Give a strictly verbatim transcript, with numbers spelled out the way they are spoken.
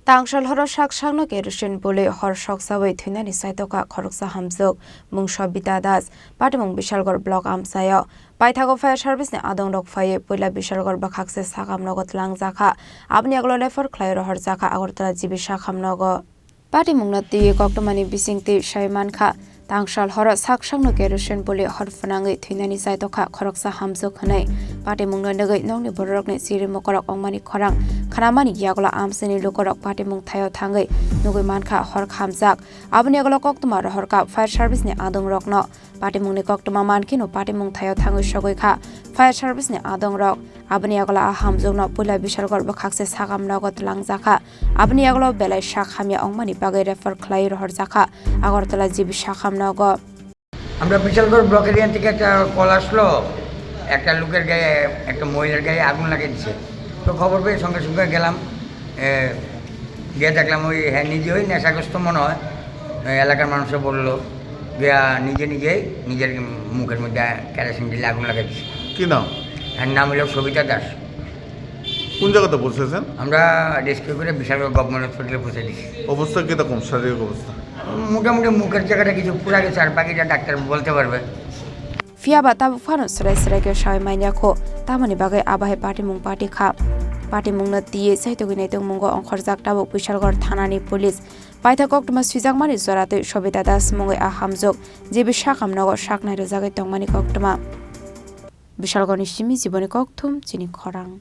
Tangsal horo sak sakno kerosene boli hor soksawi thwinani saitokha khoroksa hamjwk, mung Sobita Das, patimung Bishalgarh block amchaio. Paithago fire service ni adongrok phaiwi puila Bishalgarh bwkhakse sakham nogo twlangjakha, aboni yagulo refer khlaiwi rohorjakha Agartala G B sakham nogo. Patimungno twiwi koktwmani bisingtwi sai mankha, Tangsal horo sak sakno kerosene boli hor phwnangwi thwinani saitokha khoroksa hamjwk hwnwi patimungno nugwi nokni bororokni chiri mokorok wngmani khorang khnamani yagulo amchaini lukurok patimung thaio thangwi nugwi mankha hor khamjak. Aboni yagulo koktwma rohorkha fire service ni adongrokno. Patimungni koktwma mankheno patimung thaio thangwi sogwi kha fire service ni adongrok. Aboni yagulo a hamjwkno puila Bishalgarh bwkhakse sakham nogo twlangjakha. Aboni yagulo belai sak hamya wngmani bagwi refer khlaiwi rohorjakha Agartala G B sakham nogo. আমরা Bishalgarh block area থেকে একটা কল আসলো, একটা লোকের গায়ে, একটা মহিলার গায়ে আগুন লাগিয়ে দিছে। তো খবর পেয়ে সঙ্গে সঙ্গে গেলাম। এ, গিয়ে দেখলাম ওই, হ্যাঁ, নিজে ওই নেশাগ্রস্ত মনে হয়। এ, এলাকার মানুষে বললো, গিয়া নিজে নিজেই নিজের মুখের মধ্যে কেরোসিন ঢেলে আগুন লাগিয়ে দিছে। কি নাম? এর নাম হলো সবিতা দাস। কোন জায়গাতে পৌঁছেছেন? আমরা রেস্কিউ করে বিশালগড় গভর্নমেন্ট হসপিটালে পৌঁছে দিছি। অবস্থা কিরকম, শারীরিক অবস্থা? মোটামুটি মুখের জায়গাটা কিছু পুড়া গেছে, আর বাকিটা ডাক্তার বলতে পারবে। Phiya ba tabuk phano swrai swrai khe sawi manya kho, tamoni bagwi abo hai patimung pati kha. Patimungno twiwi chaitugwi naitugmungo ongkhorjak tabuk Bishalgarh thanani police. Paithak koktwma swijakmani joratwi Sobita Das mungwi a hamjwk, G B sakham nogo saknai rwjagwi tongmani koktwma. Bishalgarhni simi Jiboni Kokthum chini khorang.